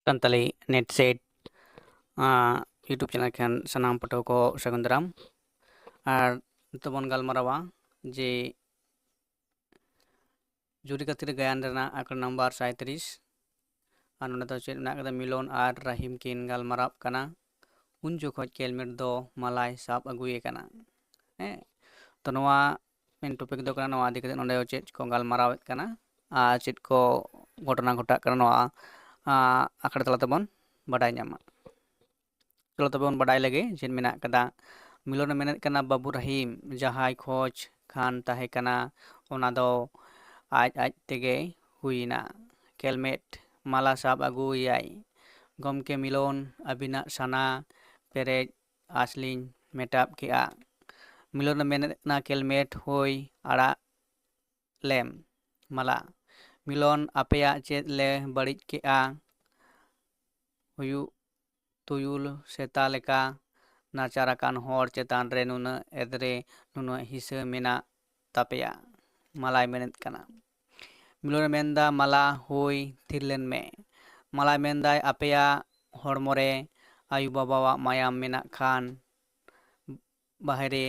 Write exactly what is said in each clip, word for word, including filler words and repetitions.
Santali net set YouTube channel ᱠᱷᱚᱱ ᱥᱟᱱᱟᱢ ᱯᱟᱹᱴᱷᱩᱣᱟᱹ ᱠᱚ ᱥᱟᱹᱜᱩᱱ ᱫᱟᱨᱟᱢ᱾ ᱟᱨ ᱱᱤᱛᱚᱜ ᱵᱚᱱ ᱜᱟᱞᱢᱟᱨᱟᱣᱟ ᱡᱮ ᱡᱩᱨᱤ ᱜᱟᱛᱮ ᱨᱮ ᱜᱟᱭᱟᱱ ᱨᱮᱱᱟᱜ ᱟᱠᱷᱲᱟ ᱱᱟᱢᱵᱟᱨ ᱥᱟᱸᱭᱛᱨᱤᱥ᱾ ᱟᱨ ᱱᱚᱰᱮ ᱫᱚ ᱪᱮᱫ ᱢᱮᱱᱟᱜ ᱠᱟᱫᱟ? ᱢᱤᱞᱚᱱ ᱟᱨ ᱨᱟᱦᱤᱢ ᱠᱤᱱ ᱜᱟᱞᱢᱟᱨᱟᱣ ᱠᱟᱱᱟ᱾ ᱩᱱ ᱡᱚᱠᱷᱚᱡ ᱠᱮᱞᱢᱮᱴ ᱫᱚ ᱢᱟᱞᱟᱭ ᱥᱟᱵ ᱟᱹᱜᱩᱭᱮ ᱠᱟᱱᱟ᱾ ᱦᱮᱸ, ᱛᱚ ᱱᱚᱣᱟ ᱢᱮᱱ ᱴᱚᱯᱤᱠ ᱫᱚ ᱠᱟᱱᱟ, ᱱᱚᱣᱟ ᱤᱫᱤ ᱠᱟᱛᱮ ᱱᱚᱰᱮ ᱪᱮᱫ ᱠᱚ ᱜᱟᱞᱢᱟᱨᱟᱣᱮᱫ ᱠᱟᱱᱟ ᱟᱨ ᱪᱮᱫ ᱠᱚ ᱜᱷᱚᱴᱚᱱᱟ ᱜᱷᱚᱴᱟᱜ ᱠᱟᱱᱟ, ᱱᱚᱣᱟ ᱟᱸ, ᱟᱠᱷᱲᱟ ᱛᱟᱞᱟ ᱛᱮᱵᱚᱱ ᱵᱟᱰᱟᱭ ᱧᱟᱢᱟ᱾ ᱪᱚᱞᱚ ᱛᱚᱵᱮ ᱵᱚᱱ ᱵᱟᱰᱟᱭ ᱞᱮᱜᱮ ᱪᱮᱫ ᱢᱮᱱᱟᱜ ᱠᱟᱫᱟ᱾ ᱢᱤᱞᱚᱱᱮ ᱢᱮᱱᱮᱫ ᱠᱟᱱᱟ, "ᱵᱟᱹᱵᱩ ᱨᱟᱦᱤᱢ, ᱡᱟᱦᱟᱸᱭ ᱠᱷᱚᱡᱽ ᱠᱷᱟᱱ ᱛᱟᱦᱮᱸ ᱠᱟᱱᱟ, ᱚᱱᱟ ᱫᱚ ᱟᱡ ᱟᱡ ᱛᱮᱜᱮ ᱦᱩᱭᱮᱱᱟ᱾ ᱠᱮᱞᱢᱮᱴ, ᱢᱟᱞᱟ ᱥᱟᱵ ᱟᱹᱜᱩᱭᱟᱭ᱾ ᱜᱚᱢᱠᱮ ᱢᱤᱞᱚᱱ, ᱟᱹᱵᱤᱱᱟᱜ ᱥᱟᱱᱟ ᱯᱮᱨᱮᱡ ᱟᱥ ᱞᱤᱧ ᱢᱮᱴᱟᱵ ᱠᱮᱜᱼᱟ᱾" ᱢᱤᱞᱚᱱᱮ ᱢᱮᱱᱮᱫ ᱠᱟᱱᱟ, "ᱠᱮᱞᱢᱮᱴ, ᱦᱳᱭ, ᱟᱲᱟᱜ ᱞᱮᱢ ᱢᱟᱞᱟ᱾ ᱢᱤᱞᱚᱱ, ᱟᱯᱮᱭᱟᱜ ᱪᱮᱫ ᱞᱮ ᱵᱟᱹᱲᱤᱡ ᱠᱮᱜᱼᱟ? ᱦᱩᱭᱩᱜ ᱛᱩᱭᱩᱞ ᱥᱮᱛᱟ ᱞᱮᱠᱟ ᱱᱟᱪᱟᱨ ᱟᱠᱟᱱ ᱦᱚᱲ ᱪᱮᱛᱟᱱ ᱨᱮ ᱱᱩᱱᱟᱹᱜ ᱮᱫᱽᱨᱮ, ᱱᱩᱱᱟᱹᱜ ᱦᱤᱥᱟᱹ ᱢᱮᱱᱟᱜ ᱛᱟᱯᱮᱭᱟ?" ᱢᱟᱞᱟᱭ ᱢᱮᱱᱮᱫ ᱠᱟᱱᱟ᱾ ᱢᱤᱞᱚᱱᱮ ᱢᱮᱱᱫᱟ, "ᱢᱟᱞᱟ, ᱦᱳᱭ, ᱛᱷᱤᱨ ᱞᱮᱱ ᱢᱮ᱾" ᱢᱟᱞᱟᱭ ᱢᱮᱱᱫᱟᱭ, "ᱟᱯᱮᱭᱟᱜ ᱦᱚᱲᱢᱚ ᱨᱮ ᱟᱭᱳ ᱵᱟᱵᱟᱣᱟᱜ ᱢᱟᱭᱟᱢ ᱢᱮᱱᱟᱜ ᱠᱷᱟᱱ, ᱵᱟᱦᱨᱮ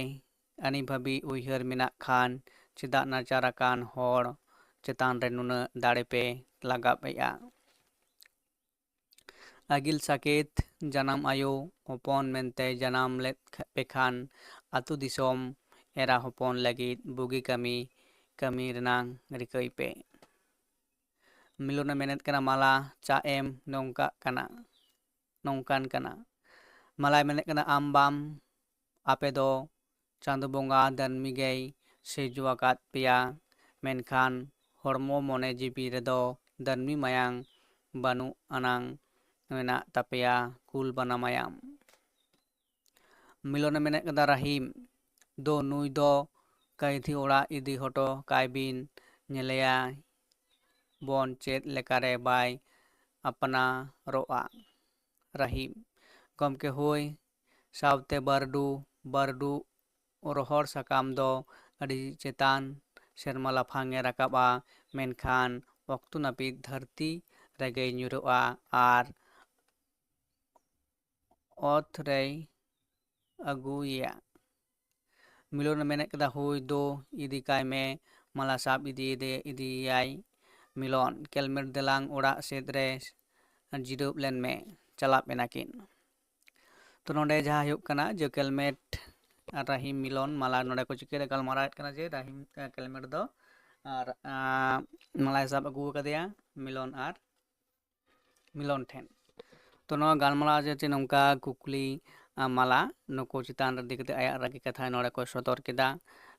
ᱟᱹᱱᱤ ᱵᱷᱟᱹᱵᱤ ᱩᱭᱦᱟᱹᱨ ᱢᱮᱱᱟᱜ ᱠᱷᱟᱱ, ᱪᱮᱫᱟᱜ ᱱᱟᱪᱟᱨ ᱟᱠᱟᱱ ᱦᱚᱲ ᱪᱮᱛᱟᱱ ᱨᱮ ᱱᱩᱱᱟᱹᱜ ᱫᱟᱲᱮ ᱯᱮ ᱞᱟᱜᱟᱣᱮᱫᱼᱟ?" ᱟᱹᱜᱤᱞ ᱥᱟᱠᱮᱛ, ᱡᱟᱱᱟᱢ ᱟᱭᱳ ᱦᱚᱯᱚᱱ ᱢᱮᱱᱛᱮ ᱡᱟᱱᱟᱢ ᱞᱮᱫ ᱯᱮ ᱠᱷᱟᱱ, ᱟᱹᱛᱩ ᱫᱤᱥᱚᱢ ᱮᱨᱟ ᱦᱚᱯᱚᱱ ᱞᱟᱹᱜᱤᱫ ᱵᱩᱜᱤ ᱠᱟᱹᱢᱤ, ᱠᱟᱹᱢᱤ ᱨᱮᱱᱟᱝ ᱨᱤᱠᱟᱹᱭ ᱯᱮ᱾ ᱢᱤᱞᱚᱱᱮ ᱢᱮᱱᱮᱫ ᱠᱟᱱᱟ, "ᱢᱟᱞᱟ, ᱪᱟᱜ ᱮᱢ ᱱᱚᱝᱠᱟᱜ ᱠᱟᱱᱟ, ᱱᱚᱝᱠᱟᱱ ᱠᱟᱱᱟ?" ᱢᱟᱞᱟᱭ ᱢᱮᱱᱮᱫ ᱠᱟᱱᱟ, "ᱟᱢ ᱵᱟᱢ, ᱟᱯᱮ ᱫᱚ ᱪᱟᱸᱫᱚ ᱵᱚᱸᱜᱟ ᱫᱟᱹᱱᱢᱤ ᱜᱮᱭ ᱥᱤᱨᱡᱟᱹᱣ ᱟᱠᱟᱫ ᱯᱮᱭᱟ, ᱢᱮᱱᱠᱷᱟᱱ ᱦᱚᱲᱢᱚ ᱢᱚᱱᱮ ᱡᱤᱣᱤ ᱨᱮᱫᱚ ᱫᱟᱹᱱᱢᱤ ᱢᱟᱭᱟᱝ ᱵᱟᱹᱱᱩᱜ ᱟᱱᱟᱝ ᱢᱮᱱᱟᱜ ᱛᱟᱯᱮᱭᱟ ᱠᱩᱞ ᱵᱟᱱᱟ ᱢᱟᱭᱟᱢ᱾" ᱢᱤᱞᱚᱱᱮ ᱢᱮᱱᱮᱫ ᱠᱟᱱᱟ, "ᱨᱟᱦᱤᱢ ᱫᱚ, ᱱᱩᱭ ᱫᱚ ᱠᱟᱹᱭᱫᱷᱤ ᱚᱲᱟᱜ ᱤᱫᱤ ᱦᱚᱴᱚ ᱠᱟᱭ ᱵᱤᱱ, ᱧᱮᱞᱮᱭᱟ ᱵᱚᱱ ᱪᱮᱫ ᱞᱮᱠᱟᱨᱮ ᱵᱟᱭ ᱟᱯᱱᱟᱨᱚᱜᱼᱟ᱾" ᱨᱟᱦᱤᱢ, ᱜᱚᱢᱠᱮ, ᱦᱳᱭ, ᱥᱟᱶᱛᱮ ᱵᱟᱹᱨᱰᱩ, ᱵᱟᱹᱨᱰᱩ ᱨᱚᱦᱚᱲ ᱥᱟᱠᱟᱢ ᱫᱚ ᱟᱹᱰᱤ ᱪᱮᱛᱟᱱ ᱥᱮᱨᱢᱟ ᱞᱟᱯᱷᱟᱝ ᱮ ᱨᱟᱠᱟᱵᱼᱟ, ᱢᱮᱱᱠᱷᱟᱱ ᱚᱠᱛᱚ ᱱᱟᱹᱯᱤᱛ ᱫᱷᱟᱹᱨᱛᱤ ᱨᱮᱜᱮᱭ ᱧᱩᱨᱩᱜᱼᱟ ᱟᱨ ᱚᱛ ᱨᱮᱭ ᱟᱹᱜᱩᱭᱮᱭᱟ᱾ ᱢᱤᱞᱚᱱᱮ ᱢᱮᱱᱮᱫ ᱠᱮᱫᱟ, ᱦᱳᱭ ᱫᱳ, ᱤᱫᱤ ᱠᱟᱭ ᱢᱮ᱾ ᱢᱟᱞᱟ ᱥᱟᱵ ᱤᱫᱤᱭᱮᱫᱮ, ᱤᱫᱤᱭᱮᱭᱟᱭ ᱢᱤᱞᱚᱱ᱾ ᱠᱮᱞᱢᱮᱴ, ᱫᱮᱞᱟᱝ ᱚᱲᱟᱜ ᱥᱮᱫ ᱨᱮ ᱡᱤᱨᱟᱹᱣ ᱞᱮᱱ ᱢᱮ᱾ ᱪᱟᱞᱟᱜ ᱮᱱᱟᱠᱤᱱ᱾ ᱛᱚ ᱱᱚᱰᱮ ᱡᱟᱦᱟᱸ ᱦᱩᱭᱩᱜ ᱠᱟᱱᱟ ᱡᱮ ᱠᱮᱞᱢᱮᱴ ᱟᱨ ᱨᱟᱦᱤᱢ, ᱢᱤᱞᱚᱱ, ᱢᱟᱞᱟ ᱱᱚᱰᱮ ᱠᱚ ᱪᱤᱠᱟᱹᱭᱮᱫᱟ, ᱜᱟᱞᱢᱟᱨᱟᱣᱮᱫ ᱠᱟᱱᱟ ᱡᱮ ᱨᱟᱦᱤᱢ, ᱮ, ᱠᱮᱞᱢᱮᱴ ᱫᱚ ᱟᱨ, ᱟᱸ, ᱢᱟᱞᱟᱭ ᱥᱟᱵ ᱟᱹᱜᱩ ᱟᱠᱟᱫᱮᱭᱟ ᱢᱤᱞᱚᱱ ᱟᱨ ᱢᱤᱞᱚᱱ ᱴᱷᱮᱱ᱾ ᱛᱚ ᱱᱚᱣᱟ ᱜᱟᱞᱢᱟᱨᱟᱣ ᱡᱮ ᱪᱮᱫ ᱱᱚᱝᱠᱟ ᱠᱩᱠᱞᱤ, ᱟᱸ, ᱢᱟᱞᱟ ᱱᱩᱠᱩ ᱪᱮᱛᱟᱱ ᱨᱮ ᱤᱫᱤ ᱠᱟᱛᱮ ᱟᱭᱟᱜ ᱨᱟᱹᱜᱤ ᱠᱟᱛᱷᱟ ᱱᱚᱰᱮ ᱠᱚ ᱥᱚᱫᱚᱨ ᱠᱮᱫᱟ᱾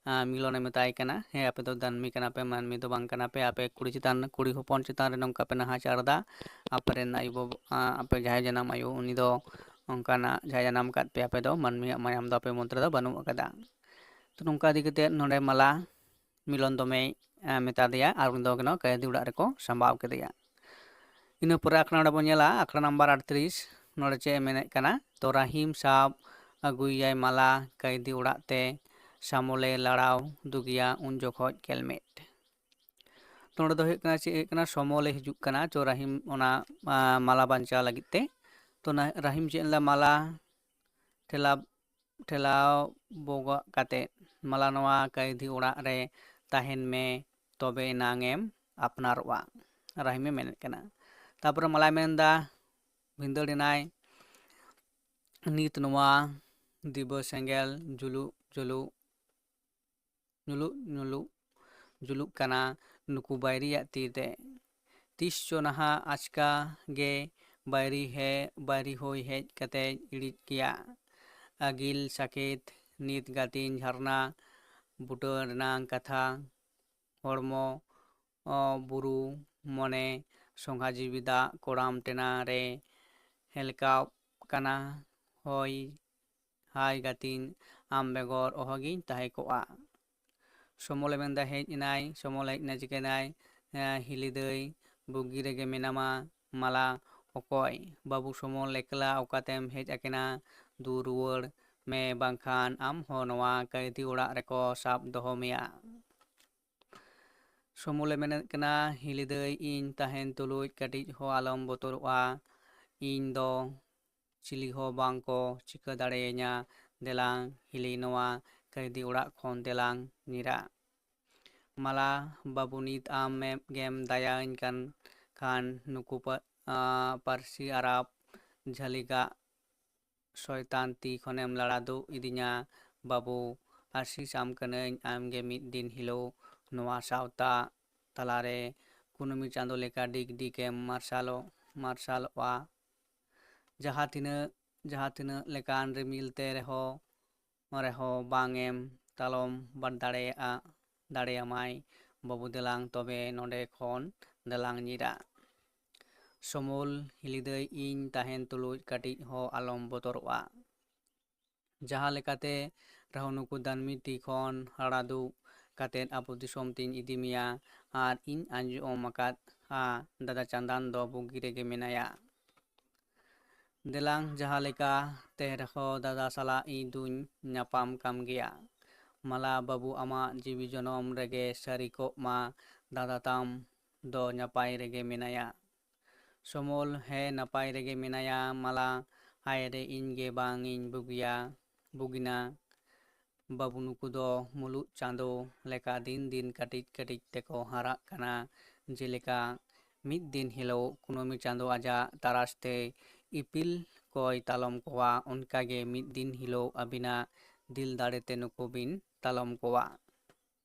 ᱟᱸ, ᱢᱤᱞᱚᱱᱮ ᱢᱮᱛᱟᱭ ᱠᱟᱱᱟ, ᱦᱮᱸ, ᱟᱯᱮ ᱫᱚ ᱫᱟᱹᱱᱢᱤ ᱠᱟᱱᱟ ᱯᱮ, ᱢᱟᱹᱱᱢᱤ ᱫᱚ ᱵᱟᱝ ᱠᱟᱱᱟ ᱯᱮ, ᱟᱯᱮ ᱠᱩᱲᱤ ᱪᱮᱛᱟᱱ, ᱠᱩᱲᱤ ᱦᱚᱯᱚᱱ ᱪᱮᱛᱟᱱ ᱨᱮ ᱱᱚᱝᱠᱟ ᱯᱮ ᱱᱟᱦᱟᱪᱟᱨ ᱮᱫᱟ, ᱟᱯᱮ ᱨᱮᱱ ᱟᱭᱳ ᱵᱟᱵᱟ, ᱟᱸ, ᱟᱯᱮ ᱡᱟᱦᱟᱸᱭ ᱡᱟᱱᱟᱢ ᱟᱭᱳ ᱩᱱᱤ ᱫᱚ ᱚᱱᱠᱟᱱᱟᱜ ᱡᱟᱦᱟᱸᱭ ᱡᱟᱱᱟᱢ ᱟᱠᱟᱫ ᱯᱮᱭᱟ ᱟᱯᱮ ᱫᱚ ᱢᱟᱹᱱᱢᱤᱭᱟᱜ ᱢᱟᱭᱟᱢ ᱫᱚ ᱟᱯᱮ ᱢᱚᱫᱽᱫᱷᱮ ᱨᱮᱫᱚ ᱵᱟᱹᱱᱩᱜ ᱟᱠᱟᱫᱟ᱾ ᱛᱚ ᱱᱚᱝᱠᱟ ᱤᱫᱤ ᱠᱟᱛᱮ ᱱᱚᱰᱮ ᱢᱟᱞᱟ ᱢᱤᱞᱚᱱ ᱫᱚᱢᱮᱭ, ᱮ, ᱢᱮᱛᱟ ᱫᱮᱭᱟ ᱟᱨ ᱩᱱᱤ ᱫᱚ ᱠᱟᱹᱭᱫᱤ ᱚᱲᱟᱜ ᱨᱮᱠᱚ ᱥᱟᱢᱵᱟᱣ ᱠᱮᱫᱮᱭᱟ᱾ ᱤᱱᱟᱹ ᱯᱚᱨᱮ ᱟᱠᱷᱲᱟ ᱱᱚᱰᱮ ᱵᱚᱱ ᱧᱮᱞᱟ, ᱟᱠᱷᱲᱟ ᱱᱟᱢᱵᱟᱨ ᱟᱴᱛᱨᱤᱥ, ᱱᱚᱰᱮ ᱪᱮᱫ ᱮ ᱢᱮᱱᱮᱫ ᱠᱟᱱᱟ? ᱛᱚ ᱨᱟᱦᱤᱢ ᱥᱟᱵ ᱟᱹᱜᱩᱭᱮᱭᱟᱭ ᱢᱟᱞᱟ ᱠᱟᱹᱭᱫᱤ ᱚᱲᱟᱜ ᱛᱮ, ᱥᱟᱢᱚᱞᱮ ᱞᱟᱲᱟᱣ ᱫᱩᱜᱤᱭᱟ ᱩᱱ ᱡᱚᱠᱷᱚᱡ ᱠᱮᱞᱢᱮᱴ᱾ ᱛᱚ ᱱᱚᱰᱮ ᱫᱚ ᱦᱩᱭᱩᱜ ᱠᱟᱱᱟ, ᱪᱮᱫ ᱦᱩᱭᱩᱜ ᱠᱟᱱᱟ? ᱥᱚᱢᱚᱞᱮ ᱦᱤᱡᱩᱜ ᱠᱟᱱᱟ ᱪᱚ ᱨᱟᱦᱤᱢ ᱚᱱᱟ, ᱟ, ᱢᱟᱞᱟ ᱵᱟᱧᱪᱟᱣ ᱞᱟᱹᱜᱤᱫ ᱛᱮ᱾ ᱛᱚ ᱱᱟ-, ᱨᱟᱦᱤᱢ ᱪᱮᱫ ᱮᱱ ᱞᱮᱫᱟ? ᱢᱟᱞᱟ ᱴᱷᱮᱞᱟᱣ, ᱴᱷᱮᱞᱟᱣ ᱵᱚᱜᱚᱜ ᱠᱟᱛᱮ, ᱢᱟᱞᱟ ᱱᱚᱣᱟ ᱠᱟᱹᱭᱫᱷᱤ ᱚᱲᱟᱜ ᱨᱮ ᱛᱟᱦᱮᱱ ᱢᱮ, ᱛᱚᱵᱮ ᱮᱱᱟᱝ ᱮᱢ ᱟᱯᱱᱟᱨᱚᱜᱼᱟ, ᱨᱟᱦᱤᱢᱮ ᱢᱮᱱᱮᱫ ᱠᱟᱱᱟ᱾ ᱛᱟᱯᱚᱨᱮ ᱢᱟᱞᱟᱭ ᱢᱮᱱᱫᱟ, ᱵᱷᱤᱸᱫᱟᱹᱲ ᱮᱱᱟᱭ, ᱱᱤᱛ ᱱᱚᱣᱟ ᱫᱤᱵᱟᱹ ᱥᱮᱸᱜᱮᱞ ᱡᱩᱞᱩᱜ ᱡᱩᱞᱩᱜ ᱧᱩᱞᱩᱜ ᱧᱩᱞᱩᱜ ᱡᱩᱞᱩᱜ ᱠᱟᱱᱟ ᱱᱩᱠᱩ ᱵᱟᱹᱭᱨᱤᱭᱟᱜ ᱛᱤ ᱛᱮ᱾ ᱛᱤᱥ ᱪᱚ ᱱᱟᱦᱟᱜ ᱟᱪᱠᱟ ᱜᱮ ᱵᱟᱹᱭᱨᱤ ᱦᱮ-, ᱵᱟᱹᱭᱨᱤ ᱦᱩᱭ ᱦᱮᱡ ᱠᱟᱛᱮ ᱤᱲᱤᱡ ᱜᱮᱭᱟ᱾ ᱟᱹᱜᱤᱞ ᱥᱟᱠᱮᱛ ᱱᱤᱛ ᱜᱟᱹᱛᱤᱧ ᱡᱷᱟᱨᱱᱟ ᱵᱩᱴᱟᱹ ᱨᱮᱱᱟᱝ ᱠᱟᱛᱷᱟ᱾ ᱦᱚᱲᱢᱚ, ᱚ, ᱵᱩᱨᱩ, ᱢᱚᱱᱮ, ᱥᱚᱸᱜᱷᱟ ᱡᱤᱣᱤ ᱫᱟᱜ ᱠᱚᱲᱟᱢ ᱴᱮᱱᱟ ᱨᱮ ᱦᱮᱞᱠᱟᱣ ᱠᱟᱱᱟ᱾ ᱦᱚᱭ, ᱦᱟᱭ ᱜᱟᱛᱤᱧ, ᱟᱢ ᱵᱮᱜᱚᱨ ᱚᱦᱚᱜᱤᱧ ᱛᱟᱦᱮᱸ ᱠᱚᱜᱼᱟ᱾ ᱥᱚᱢᱚᱞᱮ ᱢᱮᱱᱫᱟ, ᱦᱮᱡ ᱮᱱᱟᱭ᱾ ᱥᱚᱢᱚᱞ ᱦᱮᱡ ᱮᱱᱟᱭ, ᱪᱤᱠᱟᱹᱭᱮᱱᱟᱭ? ᱦᱮᱸ, ᱦᱤᱞᱤ ᱫᱟᱹᱭ, ᱵᱩᱜᱤ ᱨᱮᱜᱮ ᱢᱮᱱᱟᱢᱟ᱾ ᱢᱟᱞᱟ, ᱚᱠᱚᱭ? ᱵᱟᱹᱵᱩ ᱥᱚᱢᱚᱞ ᱮᱠᱞᱟ ᱚᱠᱟᱛᱮᱢ ᱦᱮᱡ ᱟᱠᱟᱱᱟ? ᱫᱩ ᱨᱩᱣᱟᱹᱲ ᱢᱮ, ᱵᱟᱝᱠᱷᱟᱱ ᱟᱢ ᱦᱚᱸ ᱱᱚᱣᱟ ᱠᱟᱹᱭᱫᱤ ᱚᱲᱟᱜ ᱨᱮᱠᱚ ᱥᱟᱵ ᱫᱚᱦᱚ ᱢᱮᱭᱟ᱾ ᱥᱚᱢᱚᱞᱮ ᱢᱮᱱᱮᱫ ᱠᱟᱱᱟ, ᱦᱤᱞᱤ ᱫᱟᱹᱭ, ᱤᱧ ᱛᱟᱦᱮᱱ ᱛᱩᱞᱩᱡ ᱠᱟᱹᱴᱤᱡ ᱦᱚᱸ ᱟᱞᱚᱢ ᱵᱚᱛᱚᱨᱚᱜᱼᱟ᱾ ᱤᱧ ᱫᱚ ᱪᱤᱞᱤ ᱦᱚᱸ ᱵᱟᱝ ᱠᱚ ᱪᱤᱠᱟᱹ ᱫᱟᱲᱮᱭᱟᱹᱧᱟ᱾ ᱫᱮᱞᱟᱝ ᱦᱤᱞᱤ, ᱱᱚᱣᱟ ᱠᱟᱹᱭᱫᱤ ᱚᱲᱟᱜ ᱠᱷᱚᱱ ᱫᱮᱞᱟᱝ ᱧᱤᱨᱟ᱾ ᱢᱟᱞᱟ ᱵᱟᱹᱵᱩ, ᱱᱤᱛ ᱟᱢ ᱜᱮᱢ ᱫᱟᱭᱟᱧ ᱠᱟᱱ ᱠᱷᱟᱱ ᱱᱩᱠᱩ ᱯᱟ-, ᱟ, ᱯᱟᱹᱨᱥᱤ ᱟᱨᱟᱯ ᱡᱷᱟᱹᱞᱤ ᱠᱟᱜ ᱥᱚᱭᱛᱟᱱ ᱛᱤ ᱠᱷᱚᱱᱮᱢ ᱞᱟᱲᱟ ᱫᱩᱜ ᱤᱫᱤᱧᱟ ᱵᱟᱹᱵᱩ᱾ ᱟᱹᱥᱤᱥ ᱟᱢ ᱠᱟᱹᱱᱟᱹᱧ, ᱟᱢ ᱜᱮ ᱢᱤᱫ ᱫᱤᱱ ᱦᱤᱞᱳᱜ ᱱᱚᱣᱟ ᱥᱟᱶᱛᱟ ᱛᱟᱞᱟᱨᱮ ᱠᱩᱱᱟᱹᱢᱤ ᱪᱟᱸᱫᱚ ᱞᱮᱠᱟ ᱰᱤᱜᱽ ᱰᱤᱜᱽ ᱮᱢ ᱢᱟᱨᱥᱟᱞᱚᱜ, ᱢᱟᱨᱥᱟᱞᱚᱜᱼᱟ᱾ ᱡᱟᱦᱟᱸ ᱛᱤᱱᱟᱹᱜ, ᱡᱟᱦᱟᱸ ᱛᱤᱱᱟᱹᱜ ᱞᱮᱠᱟᱱ ᱨᱤᱢᱤᱞ ᱛᱮ ᱨᱮᱦᱚᱸ, ᱨᱮᱦᱚᱸ ᱵᱟᱝ ᱮᱢ ᱛᱟᱞᱚᱢ ᱵᱟᱫ ᱫᱟᱲᱮᱭᱟᱜᱼᱟ, ᱫᱟᱲᱮᱭᱟᱢᱟᱭ ᱵᱟᱹᱵᱩ᱾ ᱫᱮᱞᱟᱝ ᱛᱚᱵᱮ ᱱᱚᱰᱮ ᱠᱷᱚᱱ ᱫᱮᱞᱟᱝ ᱧᱤᱨᱟ᱾ ᱥᱚᱢᱚᱞ, ᱦᱤᱞᱤ ᱫᱟᱹᱭ, ᱤᱧ ᱛᱟᱦᱮᱱ ᱛᱩᱞᱩᱡ ᱠᱟᱹᱴᱤᱡ ᱦᱚᱸ ᱟᱞᱚᱢ ᱵᱚᱛᱚᱨᱚᱜᱼᱟ᱾ ᱡᱟᱦᱟᱸ ᱞᱮᱠᱟᱛᱮ ᱨᱮᱦᱚᱸ ᱱᱩᱠᱩ ᱫᱟᱹᱱᱢᱤ ᱛᱤ ᱠᱷᱚᱱ ᱨᱟᱲᱟ ᱫᱩᱜ ᱠᱟᱛᱮᱫ ᱟᱵᱚ ᱫᱤᱥᱚᱢ ᱛᱤᱧ ᱤᱫᱤ ᱢᱮᱭᱟ᱾ ᱟᱨ ᱤᱧ ᱟᱸᱡᱚᱢ ᱟᱠᱟᱫᱼᱟ, ᱫᱟᱫᱟ ᱪᱟᱸᱫᱟᱱ ᱫᱚ ᱵᱩᱜᱤ ᱨᱮᱜᱮ ᱢᱮᱱᱟᱭᱟ᱾ ᱫᱮᱞᱟᱝ, ᱡᱟᱦᱟᱸ ᱞᱮᱠᱟ ᱛᱮ ᱨᱮᱦᱚᱸ ᱫᱟᱫᱟ ᱥᱟᱞᱟᱜ ᱤᱧ ᱫᱩᱧ ᱧᱟᱯᱟᱢ ᱠᱟᱢ ᱜᱮᱭᱟ᱾ ᱢᱟᱞᱟ ᱵᱟᱹᱵᱩ, ᱟᱢᱟᱜ ᱡᱤᱣᱤ ᱡᱚᱱᱚᱢ ᱨᱮᱜᱮ ᱥᱟᱹᱨᱤ ᱠᱚᱜ ᱢᱟ, ᱫᱟᱫᱟ ᱛᱟᱢ ᱫᱚ ᱱᱟᱯᱟᱭ ᱨᱮᱜᱮ ᱢᱮᱱᱟᱭᱟ᱾ ᱥᱚᱢᱚᱞ, ᱦᱮᱸ, ᱱᱟᱯᱟᱭ ᱨᱮᱜᱮ ᱢᱮᱱᱟᱭᱟ᱾ ᱢᱟᱞᱟ, ᱦᱟᱭ ᱨᱮ, ᱤᱧ ᱜᱮ ᱵᱟᱝ ᱤᱧ ᱵᱩᱜᱤᱭᱟ, ᱵᱩᱜᱤᱱᱟ᱾ ᱵᱟᱹᱵᱩ, ᱱᱩᱠᱩ ᱫᱚ ᱢᱩᱞᱩᱜ ᱪᱟᱸᱫᱚ ᱞᱮᱠᱟ ᱫᱤᱱ ᱫᱤᱱ ᱠᱟᱹᱴᱤᱡ ᱠᱟᱹᱴᱤᱡ ᱛᱮᱠᱚ ᱦᱟᱨᱟᱜ ᱠᱟᱱᱟ᱾ ᱡᱮᱞᱮᱠᱟ ᱢᱤᱫ ᱫᱤᱱ ᱦᱤᱞᱳᱜ ᱠᱩᱱᱟᱹᱢᱤ ᱪᱟᱸᱫᱚ ᱟᱡᱟᱜ ᱛᱟᱨᱟᱥ ᱛᱮ ᱤᱯᱤᱞ ᱠᱚᱭ ᱛᱟᱞᱚᱢ ᱠᱚᱣᱟ, ᱚᱱᱠᱟᱜᱮ ᱢᱤᱫ ᱫᱤᱱ ᱦᱤᱞᱳᱜ ᱟᱹᱵᱤᱱᱟᱜ ᱫᱤᱞ ᱫᱟᱲᱮ ᱛᱮ ᱱᱩᱠᱩ ᱵᱤᱱ ᱛᱟᱞᱚᱢ ᱠᱚᱣᱟ᱾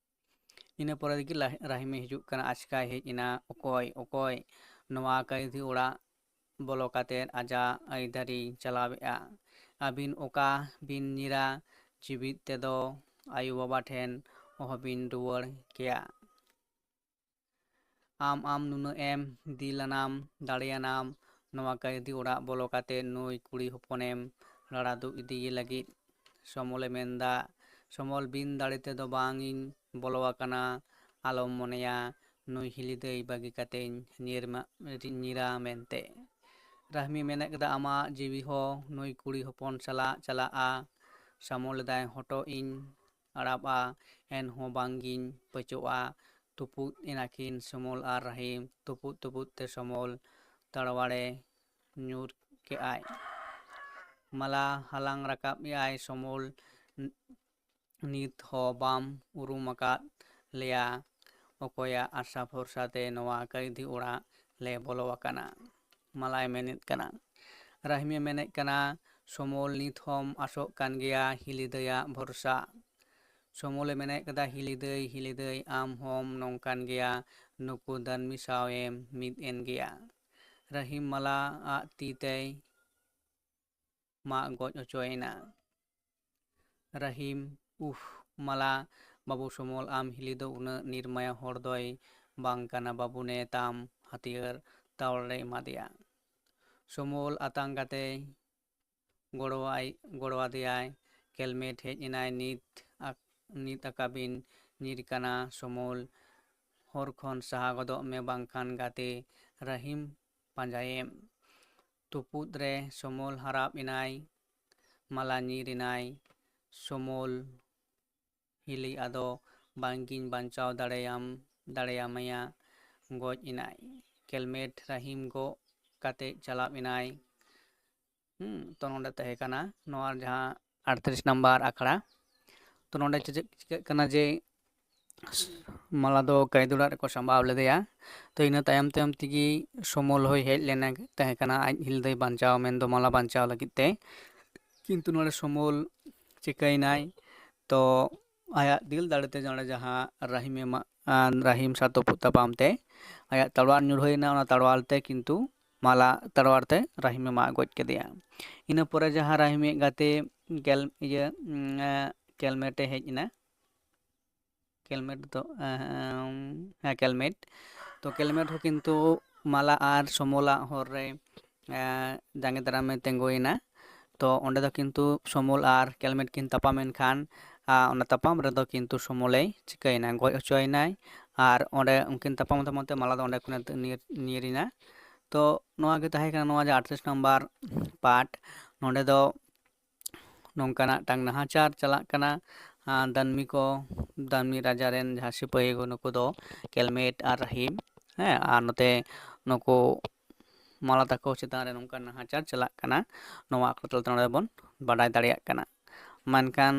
ᱤᱱᱟᱹ ᱯᱚᱨᱮ ᱨᱮᱜᱮ ᱞᱟᱦ-, ᱨᱟᱦᱤᱢᱮ ᱦᱤᱡᱩᱜ ᱠᱟᱱᱟ, ᱟᱪᱠᱟᱭ ᱦᱮᱡ ᱮᱱᱟ᱾ ᱚᱠᱚᱭ, ᱚᱠᱚᱭ ᱱᱚᱣᱟ ᱠᱟᱹᱭᱫᱷᱤ ᱚᱲᱟᱜ ᱵᱚᱞᱚ ᱠᱟᱛᱮᱫ ᱟᱡᱟᱜ ᱟᱹᱭᱫᱟᱹᱨᱤ ᱪᱟᱞᱟᱣᱮᱫᱼᱟ? ᱟᱹᱵᱤᱱ ᱚᱠᱟ ᱵᱤᱱ ᱧᱤᱨᱟ? ᱡᱤᱣᱤᱫ ᱛᱮᱫᱚ ᱟᱭᱳ ᱵᱟᱵᱟ ᱴᱷᱮᱱ ᱚᱦᱚᱵᱤᱱ ᱨᱩᱣᱟᱹᱲ ᱠᱮᱭᱟ᱾ ᱟᱢ, ᱟᱢ ᱱᱩᱱᱟᱹᱜ ᱮᱢ ᱫᱤᱞᱟᱱᱟᱢ, ᱫᱟᱲᱮᱭᱟᱱᱟᱢ, ᱱᱚᱣᱟ ᱠᱟᱹᱭᱫᱤ ᱚᱲᱟᱜ ᱵᱚᱞᱚ ᱠᱟᱛᱮ ᱱᱩᱭ ᱠᱩᱲᱤ ᱦᱚᱯᱚᱱᱮᱢ ᱨᱟᱲᱟ ᱫᱩᱜ ᱤᱫᱤᱭᱮ ᱞᱟᱹᱜᱤᱫ? ᱥᱚᱢᱚᱞᱮ ᱢᱮᱱᱫᱟ, ᱥᱚᱢᱚᱞ, ᱵᱤᱱ ᱫᱟᱲᱮ ᱛᱮᱫᱚ ᱵᱟᱝ ᱤᱧ ᱵᱚᱞᱚ ᱟᱠᱟᱱᱟ, ᱟᱞᱚᱢ ᱢᱚᱱᱮᱭᱟ ᱱᱩᱭ ᱦᱤᱞᱤ ᱫᱟᱹᱭ ᱵᱟᱹᱜᱤ ᱠᱟᱛᱮᱧ ᱧᱤᱨ ᱢᱟ-, ᱧᱤᱨᱟ ᱢᱮᱱᱛᱮ᱾ ᱨᱟᱦᱢᱤ ᱢᱮᱱ ᱠᱮᱫᱟ, ᱟᱢᱟᱜ ᱡᱤᱣᱤ ᱦᱚᱸ ᱱᱩᱭ ᱠᱩᱲᱤ ᱦᱚᱯᱚᱱ ᱥᱟᱞᱟᱜ ᱪᱟᱞᱟᱜᱼᱟ᱾ ᱥᱟᱢᱚᱞ ᱞᱮᱫᱟᱭ, ᱦᱚᱴᱚᱜ ᱤᱧ ᱟᱲᱟᱵᱼᱟ, ᱮᱱᱦᱚᱸ ᱵᱟᱝ ᱜᱤᱧ ᱯᱟᱹᱪᱚᱜᱼᱟ᱾ ᱛᱩᱯᱩᱫ ᱮᱱᱟᱠᱤᱱ ᱥᱚᱢᱚᱞ ᱟᱨ ᱨᱟᱹᱦᱤᱢ᱾ ᱛᱩᱯᱩᱫ ᱛᱩᱯᱩᱫ ᱛᱮ ᱥᱚᱢᱚᱞ ᱛᱟᱲᱣᱟᱲᱮ ᱧᱩᱨ ᱠᱮᱜᱼᱟᱭ᱾ ᱢᱟᱞᱟ ᱦᱟᱞᱟᱝ ᱨᱟᱠᱟᱵ ᱮᱜᱼᱟᱭ ᱥᱚᱢᱚᱞ, ᱱᱤᱛ ᱦᱚᱸ ᱵᱟᱢ ᱩᱨᱩᱢ ᱟᱠᱟᱫ ᱞᱮᱭᱟ᱾ ᱚᱠᱚᱭᱟᱜ ᱟᱥᱟ ᱵᱷᱚᱨᱥᱟ ᱛᱮ ᱱᱚᱣᱟ ᱠᱟᱹᱭᱫᱷᱤ ᱚᱲᱟᱜ ᱞᱮ ᱵᱚᱞᱚ ᱟᱠᱟᱱᱟ? ᱢᱟᱞᱟᱭ ᱢᱮᱱᱮᱫ ᱠᱟᱱᱟ᱾ ᱨᱟᱹᱦᱤᱢᱮ ᱢᱮᱱᱮᱫ ᱠᱟᱱᱟ, ᱥᱚᱢᱚᱞ, ᱱᱤᱛ ᱦᱚᱸᱢ ᱟᱥᱚᱜ ᱠᱟᱱ ᱜᱮᱭᱟ ᱦᱤᱞᱤ ᱫᱟᱹᱭᱟᱜ ᱵᱷᱚᱨᱥᱟ? ᱥᱚᱢᱚᱞᱮ ᱢᱮᱱᱮᱫ ᱠᱟᱫᱟ, ᱦᱤᱞᱤ ᱫᱟᱹᱭ, ᱦᱤᱞᱤ ᱫᱟᱹᱭ, ᱟᱢ ᱦᱚᱸᱢ ᱱᱚᱝᱠᱟᱱ ᱜᱮᱭᱟ, ᱱᱩᱠᱩ ᱫᱟᱹᱱᱢᱤ ᱥᱟᱶᱮᱢ ᱢᱤᱫ ᱮᱱ ᱜᱮᱭᱟ᱾ ᱨᱟᱹᱦᱤᱢ ᱢᱟᱞᱟ ᱟᱜ ᱛᱤ ᱛᱮᱭ ᱢᱟᱜ ᱜᱚᱡ ᱦᱚᱪᱚᱭᱮᱱᱟ᱾ ᱨᱟᱹᱦᱤᱢ, ᱩᱦ, ᱢᱟᱞᱟ, ᱵᱟᱹᱵᱩ ᱥᱚᱢᱚᱞ, ᱟᱢ ᱦᱤᱞᱤ ᱫᱚ ᱩᱱᱟᱹᱜ ᱱᱤᱨᱢᱟᱭᱟ ᱦᱚᱲ ᱫᱚᱭ ᱵᱟᱝ ᱠᱟᱱᱟ ᱵᱟᱹᱵᱩ, ᱱᱮ ᱛᱟᱢ ᱦᱟᱹᱛᱭᱟᱹᱨ ᱛᱟᱣᱲᱮ ᱮᱢᱟᱫᱮᱭᱟ᱾ ᱥᱚᱢᱚᱞ ᱟᱛᱟᱝ ᱠᱟᱛᱮ ᱜᱚᱲᱚᱣᱟᱭ, ᱜᱚᱲᱚᱣᱟᱫᱮᱭᱟᱭ᱾ ᱠᱮᱞᱢᱮᱴ ᱦᱮᱡ ᱮᱱᱟᱭ, ᱱᱤᱛ ᱟᱠ-, ᱱᱤᱛ ᱟᱠᱟᱵᱤᱱ ᱧᱤᱨ ᱠᱟᱱᱟ ᱥᱚᱢᱚᱞ, ᱦᱚᱨ ᱠᱷᱚᱱ ᱥᱟᱦᱟ ᱜᱚᱫᱚᱜ ᱢᱮ ᱵᱟᱝᱠᱷᱟᱱ ᱜᱟᱛᱮ ᱨᱟᱹᱦᱤᱢ ᱯᱟᱸᱡᱟᱭᱮᱢ᱾ ᱛᱩᱯᱩᱫ ᱨᱮ ᱥᱚᱢᱚᱞ ᱦᱟᱨᱟᱵ ᱮᱱᱟᱭ, ᱢᱟᱞᱟ ᱧᱤᱨ ᱮᱱᱟᱭ᱾ ᱥᱚᱢᱚᱞ, ᱦᱤᱞᱤ ᱟᱫᱚ ᱵᱟᱝᱜᱤᱧ ᱵᱟᱧᱪᱟᱣ ᱫᱟᱲᱮᱭᱟᱢ, ᱫᱟᱲᱮᱭᱟᱢᱟᱭᱟ, ᱜᱚᱡ ᱮᱱᱟᱭ᱾ ᱠᱮᱞᱢᱮᱴ ᱨᱟᱹᱦᱤᱢ ᱜᱚᱜ ᱠᱟᱛᱮ ᱪᱟᱞᱟᱣ ᱮᱱᱟᱭ᱾ ᱦᱩᱸ, ᱛᱚ ᱱᱚᱰᱮ ᱛᱟᱦᱮᱸ ᱠᱟᱱᱟ ᱱᱚᱣᱟ ᱡᱟᱦᱟᱸ ᱟᱴᱛᱨᱤᱥ ᱱᱟᱢᱵᱟᱨ ᱟᱠᱷᱲᱟ᱾ ᱛᱚ ᱱᱚᱰᱮ ᱪᱮᱫ ᱪᱤᱠᱟᱹᱜ ᱠᱟᱱᱟ ᱡᱮ ᱢᱟᱞᱟ ᱫᱚ ᱠᱟᱹᱭᱫᱷᱤ ᱚᱲᱟᱜ ᱨᱮᱠᱚ ᱥᱟᱢᱵᱟᱣ ᱞᱮᱫᱮᱭᱟ᱾ ᱛᱚ ᱤᱱᱟᱹ ᱛᱟᱭᱚᱢ ᱛᱟᱭᱚᱢ ᱛᱮᱜᱮ ᱥᱚᱢᱚᱞ ᱦᱚᱸᱭ ᱦᱮᱡ ᱞᱮᱱᱟ, ᱛᱟᱦᱮᱸ ᱠᱟᱱᱟ ᱟᱡ ᱦᱤᱞᱤ ᱫᱚᱭ ᱵᱟᱧᱪᱟᱣ ᱢᱮᱱᱫᱚ ᱢᱟᱞᱟ ᱵᱟᱧᱪᱟᱣ ᱞᱟᱹᱜᱤᱫ ᱛᱮ᱾ ᱠᱤᱱᱛᱩ ᱱᱚᱰᱮ ᱥᱚᱢᱚᱞ ᱪᱤᱠᱟᱹᱭᱮᱱᱟᱭ? ᱛᱚ ᱟᱭᱟᱜ ᱫᱤᱞ ᱫᱟᱲᱮᱛᱮ ᱱᱚᱰᱮ ᱡᱟᱦᱟᱸ ᱨᱟᱹᱦᱤᱢ ᱮᱢᱟᱜ, ᱟᱨ ᱨᱟᱹᱦᱤᱢ ᱥᱟᱶ ᱛᱩᱯᱩᱫ ᱛᱟᱯᱟᱢ ᱛᱮ ᱟᱭᱟᱜ ᱛᱟᱲᱣᱟᱨ ᱧᱩᱨᱦᱟᱹᱭᱮᱱᱟ, ᱚᱱᱟ ᱛᱟᱲᱣᱟᱨ ᱛᱮ ᱠᱤᱱᱛᱩ ᱢᱟᱞᱟ ᱛᱟᱲᱣᱟᱨ ᱛᱮ ᱨᱟᱹᱦᱤᱢᱮ ᱢᱟᱜ ᱜᱚᱡ ᱠᱮᱫᱮᱭᱟ᱾ ᱤᱱᱟᱹ ᱯᱚᱨᱮ ᱡᱟᱦᱟᱸ ᱨᱟᱹᱦᱤᱢ ᱜᱟᱛᱮ ᱠᱮᱞ-, ᱤᱭᱟᱹ, ᱩᱸ, ᱮ, ᱠᱮᱞᱢᱮᱴ ᱮ ᱦᱮᱡ ᱮᱱᱟ, ᱠᱮᱞᱢᱮᱴ ᱫᱚ, ᱮ, ᱦᱮᱸ, ᱠᱮᱞᱢᱮᱴ᱾ ᱛᱚ ᱠᱮᱞᱢᱮᱴ ᱦᱚᱸ ᱠᱤᱱᱛᱩ ᱢᱟᱞᱟ ᱟᱨ ᱥᱚᱢᱚᱞᱟᱜ ᱦᱚᱨ ᱨᱮ, ᱮ, ᱡᱟᱸᱜᱮ ᱫᱟᱨᱟᱢᱮ ᱛᱤᱸᱜᱩᱭᱮᱱᱟ᱾ ᱛᱚ ᱚᱸᱰᱮ ᱫᱚ ᱠᱤᱱᱛᱩ ᱥᱚᱢᱚᱞ ᱟᱨ ᱠᱮᱞᱢᱮᱴ ᱠᱤᱱ ᱛᱟᱯᱟᱢᱮᱱ ᱠᱷᱟᱱ, ᱟ, ᱚᱱᱟ ᱛᱟᱯᱟᱢ ᱨᱮᱫᱚ ᱠᱤᱱᱛᱩ ᱥᱚᱢᱚᱞᱮ ᱪᱤᱠᱟᱹᱭᱮᱱᱟ, ᱜᱚᱡ ᱦᱚᱪᱚᱭᱮᱱᱟᱭ᱾ ᱟᱨ ᱚᱸᱰᱮ ᱩᱱᱠᱤᱱ ᱛᱟᱯᱟᱢ ᱛᱟᱯᱟᱢ ᱛᱮ ᱢᱟᱞᱟ ᱫᱚ ᱚᱸᱰᱮ ᱠᱷᱚᱱᱮ ᱧᱤᱨ, ᱧᱤᱨ ᱮᱱᱟ᱾ ᱛᱚ ᱱᱚᱣᱟ ᱜᱮ ᱛᱟᱦᱮᱸ ᱠᱟᱱᱟ ᱱᱚᱣᱟ ᱡᱮ ᱟᱴᱛᱨᱤᱥ ᱱᱟᱢᱵᱟᱨ ᱯᱟᱴ᱾ ᱱᱚᱰᱮ ᱫᱚ ᱱᱚᱝᱠᱟᱱᱟᱜ ᱢᱤᱫᱴᱟᱝ ᱱᱟᱦᱟᱪᱟᱨ ᱪᱟᱞᱟᱜ ᱠᱟᱱᱟ, ᱟᱨ ᱫᱟᱹᱱᱢᱤ ᱠᱚ, ᱫᱟᱹᱱᱢᱤ ᱨᱟᱡᱟ ᱨᱮᱱ ᱡᱟᱦᱟᱸ ᱥᱤᱯᱟᱹᱦᱤ ᱠᱚ, ᱱᱩᱠᱩ ᱫᱚ ᱠᱮᱞᱢᱮᱴ ᱟᱨ ᱨᱟᱦᱤᱢ, ᱦᱮᱸ, ᱟᱨ ᱱᱚᱛᱮ ᱱᱩᱠᱩ ᱢᱟᱞᱟ ᱛᱟᱠᱚ ᱪᱮᱛᱟᱱ ᱨᱮ ᱱᱚᱝᱠᱟᱱ ᱱᱟᱦᱟᱪᱟᱨ ᱪᱟᱞᱟᱜ ᱠᱟᱱᱟ, ᱱᱚᱣᱟ ᱟᱠᱷᱲᱟ ᱛᱟᱞᱟᱛᱮ ᱱᱚᱰᱮ ᱵᱚᱱ ᱵᱟᱰᱟᱭ ᱫᱟᱲᱮᱭᱟᱜ ᱠᱟᱱᱟ᱾ ᱢᱮᱱᱠᱷᱟᱱ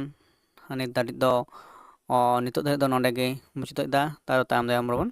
ᱱᱤᱛ ᱫᱷᱟᱹᱨᱤᱡ ᱫᱚ, ᱚ, ᱱᱤᱛᱚᱜ ᱫᱷᱟᱹᱨᱤᱡ ᱫᱚ ᱱᱚᱰᱮ ᱜᱮ ᱢᱩᱪᱟᱹᱫ ᱮᱫᱟ᱾ ᱛᱟᱭᱚᱢ ᱫᱟᱨᱟᱢ ᱨᱮᱵᱚᱱ